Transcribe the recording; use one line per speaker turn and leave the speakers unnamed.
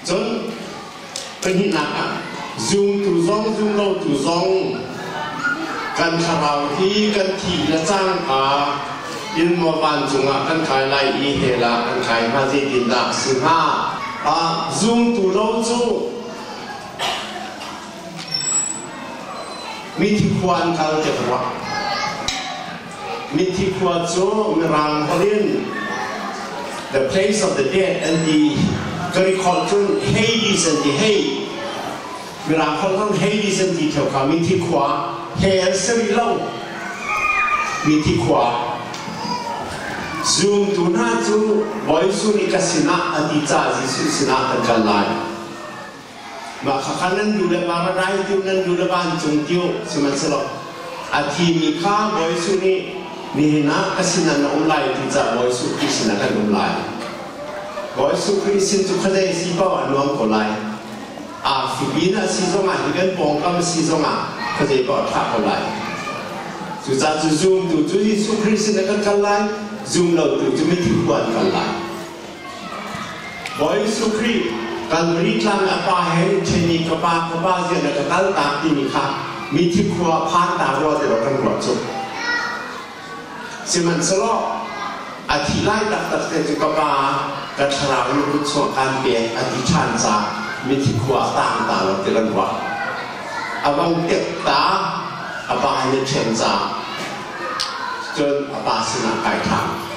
Cun pahnihnak ah zumtu zong zumlotu zong kan thlarau hi kan thih le cangka in maw vancung ah kan kai lai i hell ah kan kai hnga zeitindah a si hnga? Zumtu lo cu mithi khua an kal te ruah. Mithi khua cu Mirang holh in the place of the dead an ti. Greek holh cun Hades an ti. Hei, Mirang holh cun Hades an ti theo kha mithi khua hell si rih lo. Mithi khua. Zumtu hna cu Bawi Jesuh nih ka sinah a ti caah Jesuh sinah kan kal lai. Mah khakha nan lu le paradise tiu nan lu le vancung tiu sihmanhsehlaw a thimi kha Bawi Jesuh nih nihin ah ka sinah na um lai ti caah Bawi Jesuh Khrih sinah kan um lai. Bawi Jesuh Khrih sin cu khuazei si paoh a nuam ko lai. A fipin a si zongah hi kan pawngkam a si zongah khuazei paoh a ṭha ko lai. Cucaah cu zumtu cu Jesuh Khrih sinah kan kal lai, zum lotu cu mithi khua an kal lai. Bawi Jesuh Khrih Kalvari tlang a pa he ṭhen i ka pa ka pa ziah na ka kaltak timi kha mithi khua phan ta rua ti kan ruah cu. Sihmanhsehlaw a thi lai taktak te cu ka pa ka thlarau na kut chungah kaan pek a ti ṭhan caah mithi khua a tang ta lo ti kan ruah. A vang tek ta a pa he na ṭhen caah cun a pa sinah kai ṭhan.